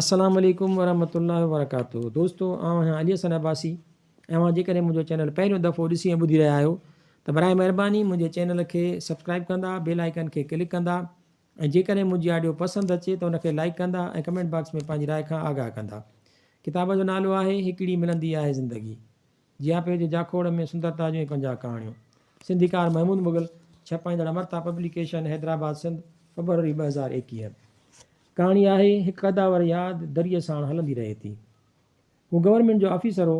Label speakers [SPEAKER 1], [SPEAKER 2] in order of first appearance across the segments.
[SPEAKER 1] السلام عليڪم ورحمة الله وبرڪاته دوستو آئون آهيان علي حسن عباسي ۽ اوهان جيڪڏهن منهنجو چينل پهريون دفعو ڏسي ۽ ٻڌي رهيا آهيو ته برائي مهرباني منهنجي چينل کي سبسڪرائب ڪندا بيل آئيڪن کي ڪلڪ ڪندا ۽ جيڪڏهن منهنجي آڊيو پسند اچي ته ان کي لائيڪ ڪندا ۽ ڪمينٽ باڪس ۾ پنهنجي راء کان آگاهه ڪندا ڪتاب جو نالو آهي هڪڙي ملندي آهي زندگي جياپي جي جاکوڙ ۾ سندرتا جون 51 ڪهاڻيون سنڌيڪار محمود مغل ڇپائيندڙ امرتا پبليڪيشن حيدرآباد سنڌ فبروري 2021 ڪهاڻي آهي، هڪ قداور ياد دريء ساڻ هلندي رهي ٿي. هو گورنمينٽ جو آفيسر هو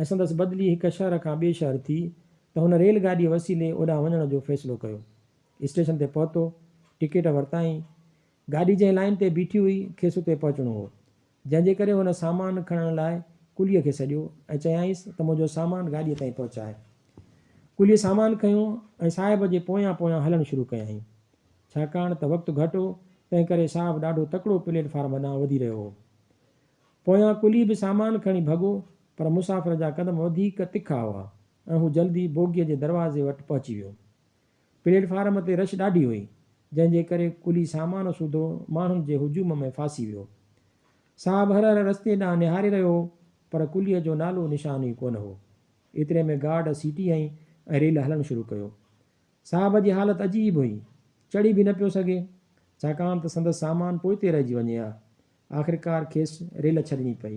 [SPEAKER 1] ۽ سندس بدلي هڪ شهر کان ٻئي شهر ٿي ته هن ريل گاڏيء وسيلي اوڏانهن وڃڻ جو فيصلو ڪيو. اسٽيشن تي پهتو، ٽڪيٽ ورتائين. گاڏي جنهن لائين تي بيٺي هئي، کيس اتي پهچڻو هو. جنهن جي ڪري هن سامان کڻڻ لاء ڪليء کي سڏيو ۽ چيائينس ته منهنجو سامان گاڏيء تائين پهچاء. ڪليء سامان کنيو ۽ صاحب جي پويان پويان هلڻ شروع ڪيائين. ڇاڪاڻ ته وقت گهٽ هو، تنهن ڪري صاحب ڏاڍو تڪڙو پليٽ فارم ڏانهن وڌي رهيو هو. پويان ڪلي به سامان کڻي ڀڳو، پر مسافر جا قدم وڌيڪ تکا هئا ۽ هو جلدي بوگيء جي دروازي وٽ پهچي ويو. پليٽ فارم تي رش ڏاڍي هئي، جنهن جي ڪري ڪلي سامان سوڌو ماڻهن جي هجوم ۾ ڦاسي ويو. صاحب هر هر رستي ڏانهن نهاري رهيو هو، پر ڪليء جو نالو نشان ئي ڪونه هو. ايتري ۾ گارڊ سيٽي هنئي ۽ ريل هلڻ شروع ڪيو. صاحب جي حالت عجيب هئي. چڙهي به نه پيو سگهي، ڇاڪاڻ ته سندس سامان پوئتي رهجي وڃي ها. آخرڪار کيس ريل ڇڏڻي پئي.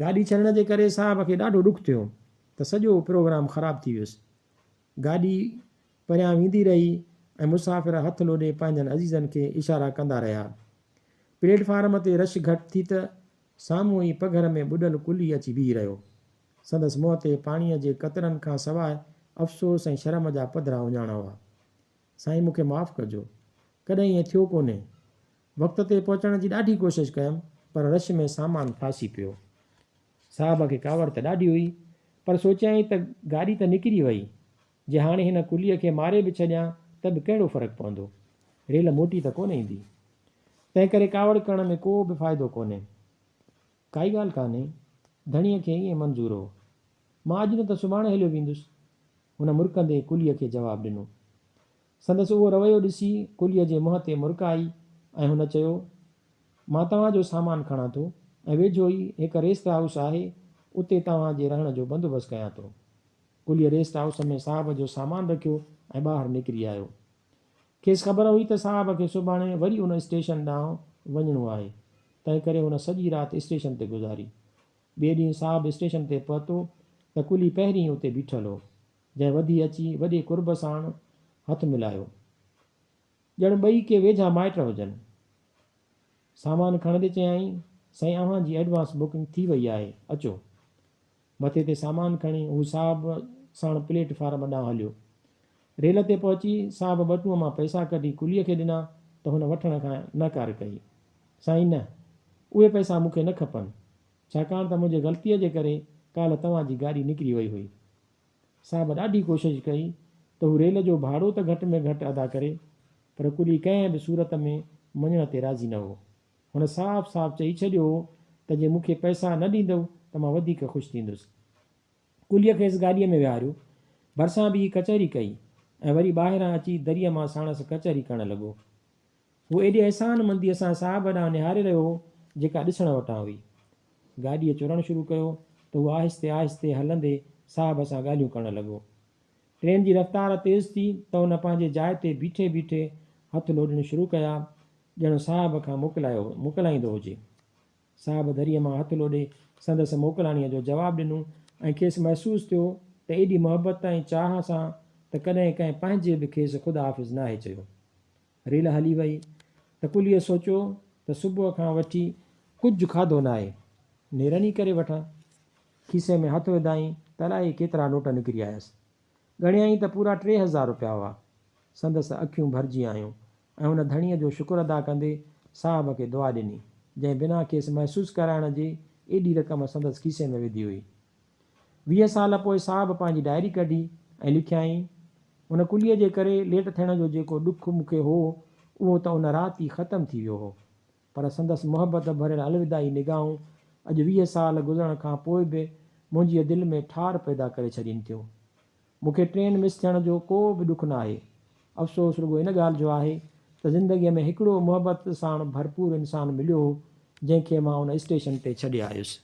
[SPEAKER 1] گاڏي ڇڏڻ جي ڪري صاحب کي ڏاڍو ڏک ٿيو ته سڄو پروگرام خراب ٿي ويس. گاڏي پريان ويندي رهي ۽ مسافر هٿ لوڏي پنهنجن عزيزن کي اشارا ڪندا رهيا. پليٽ فارم تي رش گهٽ ٿي ته سامهون ئي پگهر ۾ ٻڏل ڪلي اچي بيهي رهيو. سندس منهن تي پاڻيء جي قطرن کان سواء افسوس ۽ شرم جا پڌرا اهڃاڻ هئا. سائين مون کي معاف ڪجو. ڪڏهن ائين ٿيو ڪونهي. وقت تي پهچڻ جي ڏاڍي ڪوشش ڪيم پر رش ۾ سامان ڦاسي پيو. صاحب کي ڪاوڙ ته ڏاڍي هئي پر سوچيائين ته گاڏي ته نڪري وئي، جي هاڻي هن ڪليء کي ماري به ڇڏيان ته به ڪهڙو فرق پوندو. ريل موٽي ته ڪونه ايندي. تنهنڪري ڪاوڙ ڪرڻ ۾ ڪو به فائدو ڪونهي. ڪائي ڳالهه ڪانهي، ڌڻيء کي ائين منظور هو. مان اڄ نه ته سڀاڻي هليو ويندس. هن مرڪندي ڪليء کي جواب ڏنو. سندس اهو رويو ڏسي ڪليء جي منهن تي مرڪ آئي ۽ هن چيو، مان توهان جو سامان کڻان ٿو ۽ ويجهو ئي هڪ ريسٽ هائوس آهي، اتي توهان جي رهڻ جو بندوبست ڪيان ٿو. ڪليء ريسٽ هائوس ۾ صاحب جو سامان رکيو ۽ ٻاهر نڪري آيو. کيس خبر هئي ته صاحب کي سڀاڻي وري ان اسٽيشن ڏانهن وڃڻو آهي، تنهنڪري هن سڄي رات اسٽيشن تي گذاري. ٻئي ڏينهن صاحب اسٽيشن تي پهتو ته ڪلي پهرين ئي اتي بيٺل هو، جنهن وڌي اچي وڏي قرب ساڻ هٿ ملايو. ڄڻ ٻئي ڪي ويجها مائٽ هجن. سامان کڻندي چيائين، سائين اوهان جي ايڊوانس بڪنگ ٿي وئي آهي، اچو. مٿي تي سامان کڻي هو صاحب ساڻ پليٽ فارم ڏانهن هليو. ريل تي پهچي صاحب ٻٽونء مان پئسا ڪڍي ڪليء کي ڏنا ته هن وٺڻ کان نهڪار ڪئي. سائين نه، اهي پئسا مون کي نه کپن، ڇاڪاڻ ته منهنجي غلطيء جي ڪري ڪالهه توهان جي گاڏي نڪري وئي هئي. صاحب ڏاڍي ڪوشش ڪئي ته هو ريل جو ڀاڙو ته گهٽ ۾ گهٽ ادا ڪري، پر ڪلي ڪنهن به صورت ۾ مڃڻ تي راضي نه هو. هن صاف صاف چئي ڇڏيو هو ته جي مون کي پئسا نه ڏيندؤ ته مان وڌيڪ خوش ٿيندس. ڪليء کيس گاڏيء ۾ ويهاريو، ڀرسان بيهي ڪچهري ڪئي ۽ وري ٻاهران اچي دريء مان ساڻس ڪچهري ڪرڻ لڳو. هو ايڏي احسان منديء سان صاحب ڏانهن نهاري رهيو هو، جيڪا ڏسڻ وٽان هئي. گاڏيء چرڻ شروع ڪيو ته هو آهستي آهستي هلندي صاحب سان ڳالهيون ڪرڻ لڳو. ٽرين جي رفتار تيز ٿي ته هن پنهنجي جاء تي بيٺي بيٺي هٿ لوڏڻ شروع ڪيا، ڄڻ صاحب کان موڪلايو موڪلائيندو هجي. صاحب دريء مان هٿ لوڏي سندس موڪلاڻيء جو جواب ڏنو ۽ کيس محسوس ٿيو ته ايڏي محبت ۽ چاهه سان ته ڪڏهن ڪنهن پنهنجي به کيس خدا حافظ ناهي چيو. ريل هلي وئي ته ڪليء سوچيو ته صبح کان وٺي ڪجهه کاڌو ناهي، نيرن ئي ڪري وٺان. کيسي ۾ هٿ وڌائين ته الائي ڪيترا نوٽ نڪري آيس. ڳڻيائين ته پورا 3000 رپيا هئا. سندس اکيون ڀرجي آيون ۽ هن ڌڻيء جو شڪر ادا ڪندي صاحب کي دعا ڏني، جنهن بنا کيس محسوس ڪرائڻ جي ايڏي رقم سندس کيسي ۾ وڌي هئي. 20 سال پوء صاحب پنهنجي ڊائري ڪڍي ۽ لکيائين، ان ڪليء جي ڪري ليٽ ٿيڻ جو جيڪو ڏک مون کي هو، اهو ته ان رات ئي ختم ٿي ويو هو. پر سندس محبت ڀريل الوداعي نگاهون اڄ 20 سال گذرڻ کان پوء به منهنجيء دل ۾ ٺار پيدا ڪري ڇڏين ٿيون. مون کي ٽرين مس ٿيڻ جو ڪو به ڏک ناهي. افسوس رڳو ان ڳالهه جو آهي ته زندگيء ۾ هڪڙو محبت ساڻ ڀرپور انسان مليو هو، جنهن کي مان ان اسٽيشن تي ڇڏي آيس.